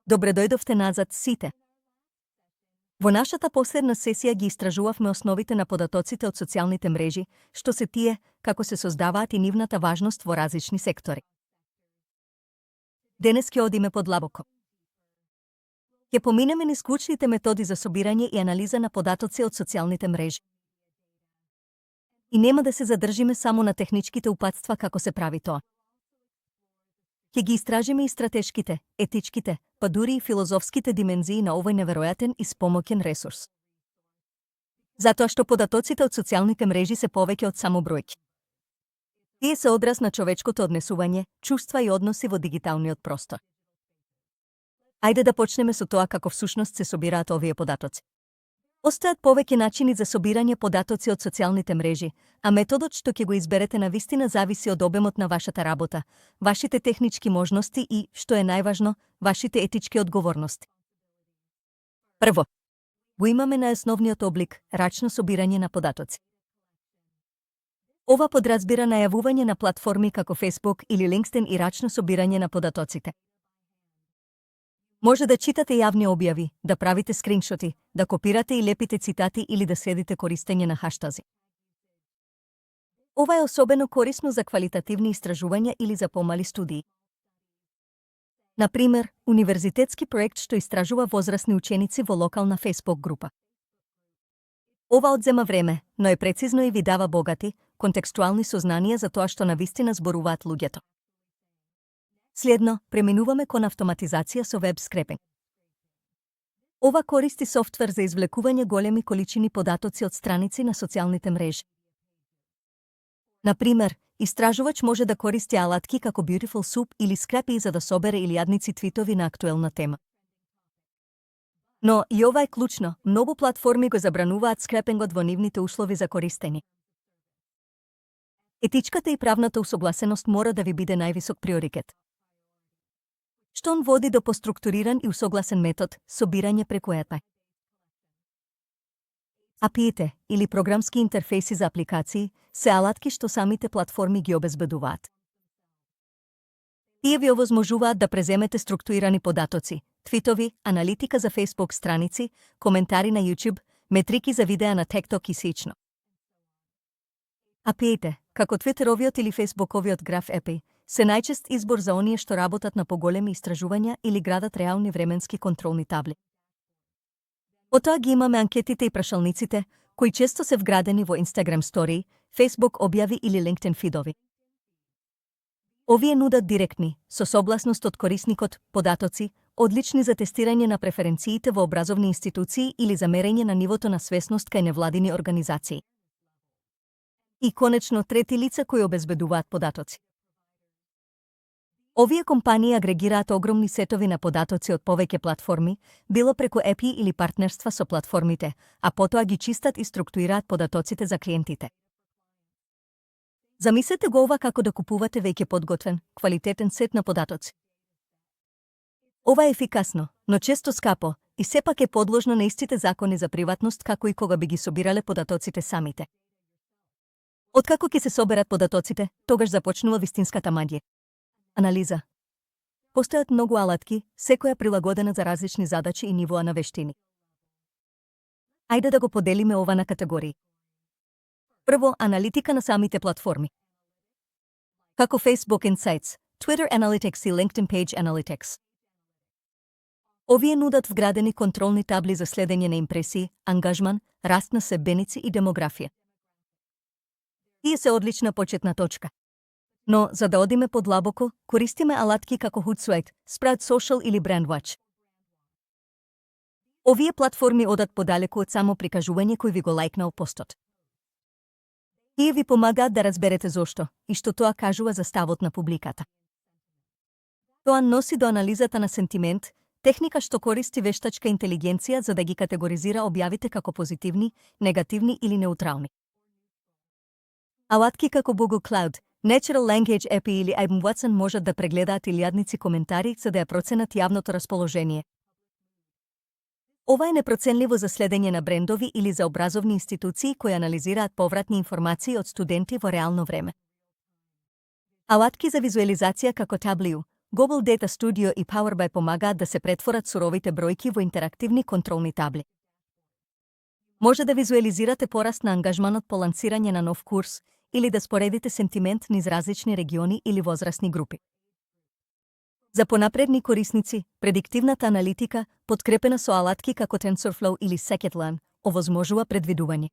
Добре дојдовте назад сите. Во нашата последна сесија ги истражувавме основите на податоците од социјалните мрежи, што се тие, како се создаваат и нивната важност во различни сектори. Денес ќе одиме подлабоко. Ќе поминеме низ клучните методи за собирање и анализа на податоци од социјалните мрежи. И нема да се задржиме само на техничките упатства како се прави тоа. Ќе ги истражиме и стратешките, етичките, па дури и филозофските димензии на овој неверојатен и спомоќен ресурс. Затоа што податоците од социјалните мрежи се повеќе од само бројки. Тие се одраз на човечкото однесување, чувства и односи во дигиталниот простор. Ајде да почнеме со тоа како всушност се собираат овие податоци. Постојат повеќе начини за собирање податоци од социјалните мрежи, а методот што ќе го изберете навистина зависи од обемот на вашата работа, вашите технички можности и, што е најважно, вашите етички одговорности. Прво, го имаме најосновниот облик – рачно собирање на податоци. Ова подразбира најавување на платформи како Facebook или LinkedIn и рачно собирање на податоците. Може да читате јавни објави, да правите скриншоти, да копирате и лепите цитати или да следите користење на хаштази. Ова е особено корисно за квалитативни истражувања или за помали студии. Например, универзитетски проект што истражува возрастни ученици во локална Facebook група. Ова одзема време, но е прецизно и ви дава богати, контекстуални сознанија за тоа што навистина зборуваат луѓето. Следно, преминуваме кон автоматизација со веб скрепинг. Ова користи софтвер за извлекување големи количини податоци од страници на социјалните мрежи. Например, истражувач може да користи алатки како Beautiful Soup или Scrappy за да собере илјадници твитови на актуелна тема. Но, и ова е клучно, многу платформи го забрануваат скрепингот во нивните услови за користење. Етичката и правната усогласеност мора да ви биде највисок приоритет. Што он води до поструктуриран и усогласен метод собирање преку API. API-те, или програмски интерфейси за апликации, се алатки што самите платформи ги обезбедуваат. Тие ви овозможуваат да преземете структурирани податоци, твитови, аналитика за Facebook страници, коментари на YouTube, метрики за видеа на TikTok и слично. API-те, како Twitterovиот или Facebookovиот Graph API, се најчест избор за оние што работат на поголеми истражувања или градат реални временски контролни табли. Потоа ги имаме анкетите и прашалниците, кои често се вградени во Instagram Story, Facebook објави или LinkedIn фидови. Овие нудат директни, со согласност од корисникот, податоци, одлични за тестирање на преференциите во образовни институции или за мерење на нивото на свесност кај невладини организации. И конечно трети лица кои обезбедуваат податоци. Овие компании агрегираат огромни сетови на податоци од повеќе платформи, било преку API или партнерства со платформите, а потоа ги чистат и структурираат податоците за клиентите. Замислете го ова како да купувате веќе подготвен, квалитетен сет на податоци. Ова е ефикасно, но често скапо и сепак е подложно на истите закони за приватност како и кога би ги собирале податоците самите. Откако ќе се соберат податоците, тогаш започнува вистинската магија. Анализа. Постојат многу алатки, секоја прилагодена за различни задачи и нивоа на вештини. Ајде да го поделиме ова на категории. Прво, аналитика на самите платформи. Како Facebook Insights, Twitter Analytics и LinkedIn Page Analytics. Овие нудат вградени контролни табли за следење на импресии, ангажман, раст на себеници и демографија. Тие се одлична почетна точка. Но, за да одиме подлабоко, користиме алатки како Hootsuite, Sprout Social или Brandwatch. Овие платформи одат подалеку од само прикажување кој ви го лајкнал постот. Тие ви помагаат да разберете зошто и што тоа кажува за ставот на публиката. Тоа носи до анализата на сентимент, техника што користи вештачка интелигенција за да ги категоризира објавите како позитивни, негативни или неутрални. Алатки како Google Cloud, Natural Language API или IBM Watson можат да прегледаат илјадници коментари за да ја проценат јавното расположение. Ова е непроценливо за следење на брендови или за образовни институции кои анализираат повратни информации од студенти во реално време. Алатки за визуализација како Tableau, Global Data Studio и Power BI помагаат да се претворат суровите бројки во интерактивни контролни табли. Може да визуализирате пораст на ангажманот по лансирање на нов курс или да споредите сентимент низ различни региони или возрастни групи. За понапредни корисници, предиктивната аналитика, подкрепена со алатки како TensorFlow или Scikit-learn, овозможува предвидување.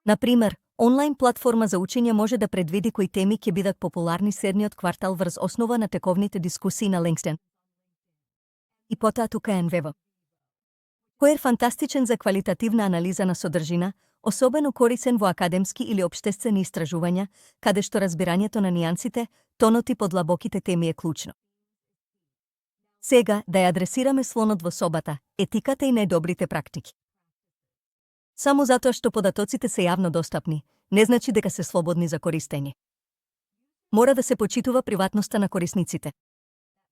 Например, онлайн платформа за учење може да предвиди кои теми ќе бидат популарни следниот квартал врз основа на тековните дискусии на LinkedIn. И потоа тука е NVEVO, кој е фантастичен за квалитативна анализа на содржина, особено корисен во академски или општествени истражувања, каде што разбирањето на нијансите, тонот и подлабоките теми е клучно. Сега, да ја адресираме слонот во собата, етиката и најдобрите практики. Само затоа што податоците се јавно достапни, не значи дека се слободни за користење. Мора да се почитува приватноста на корисниците.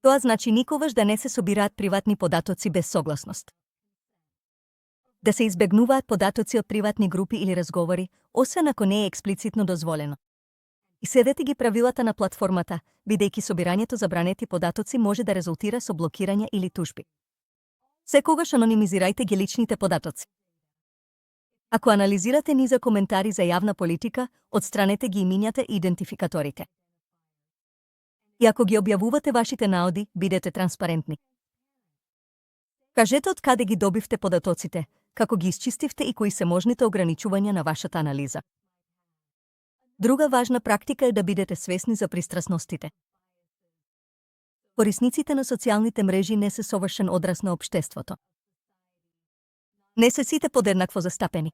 Тоа значи никогаш да не се собираат приватни податоци без согласност. Да се избегнуваат податоци од приватни групи или разговори, освен ако не е експлицитно дозволено. И следете ги правилата на платформата, бидејќи собирањето забранети податоци може да резултира со блокирање или тужби. Секогаш анонимизирајте ги личните податоци. Ако анализирате низа коментари за јавна политика, отстранете ги имињата и идентификаторите. И ако ги објавувате вашите наоди, бидете транспарентни. Кажете од каде ги добивте податоците, како ги исчистивте и кои се можните ограничувања на вашата анализа. Друга важна практика е да бидете свесни за пристрасностите. Корисниците на социјалните мрежи не се совршен одраз на општеството. Не се сите подеднакво застапени.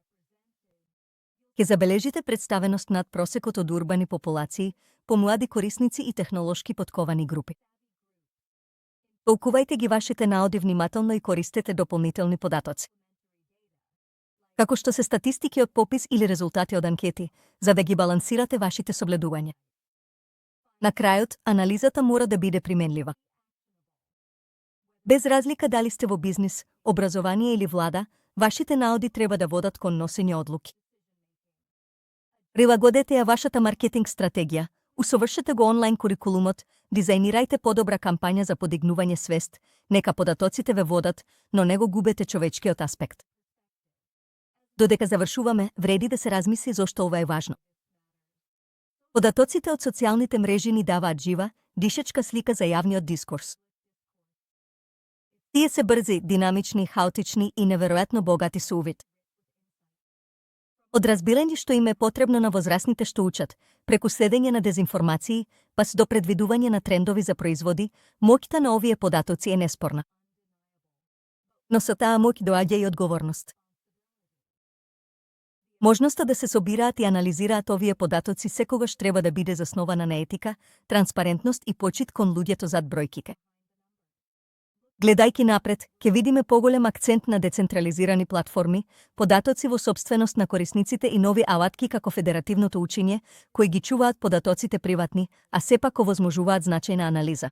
Ке забележите представеност над просекот од урбани популации, помлади корисници и технолошки подковани групи. Толкувајте ги вашите наоди внимателно и користете дополнителни податоци. Како што се статистики од попис или резултати од анкети, за да ги балансирате вашите согледувања. На крајот, анализата мора да биде применлива. Без разлика дали сте во бизнис, образование или влада, вашите наоди треба да водат кон носење одлуки. Прилагодете ја вашата маркетинг стратегија, усовршете го онлайн курикулумот, дизајнирајте подобра кампања за подигнување свест, нека податоците ве водат, но не го губете човечкиот аспект. Додека завршуваме, вреди да се размисли зошто ова е важно. Податоците од социјалните мрежи ни даваат жива, дишечка слика за јавниот дискурс. Тие се брзи, динамични, хаотични и неверојатно богати со увид. Од разбирање што им е потребно на возрастните што учат, преку следење на дезинформации, пас до предвидување на трендови за производи, моќта на овие податоци е неспорна. Но со таа моќ доаѓа и одговорност. Можноста да се собираат и анализираат овие податоци секогаш треба да биде заснована на етика, транспарентност и почит кон луѓето зад бројките. Гледајќи напред, ќе видиме поголем акцент на децентрализирани платформи, податоци во сопственост на корисниците и нови алатки како федеративното учење, кои ги чуваат податоците приватни, а сепак овозможуваат значајна анализа.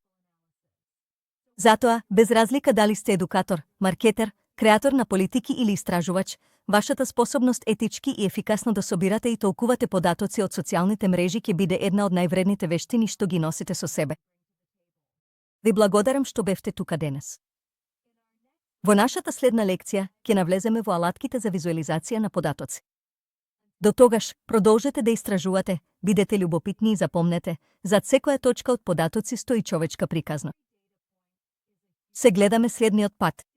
Затоа, без разлика дали сте едукатор, маркетер, креатор на политики или истражувач, вашата способност етички и ефикасно да собирате и толкувате податоци од социјалните мрежи ќе биде една од највредните вештини што ги носите со себе. Ви благодарам што бевте тука денес. Во нашата следна лекција ќе навлеземе во алатките за визуализација на податоци. До тогаш, продолжете да истражувате, бидете љубопитни и запомнете, зад секоја точка од податоци стои човечка приказна. Се гледаме следниот пат.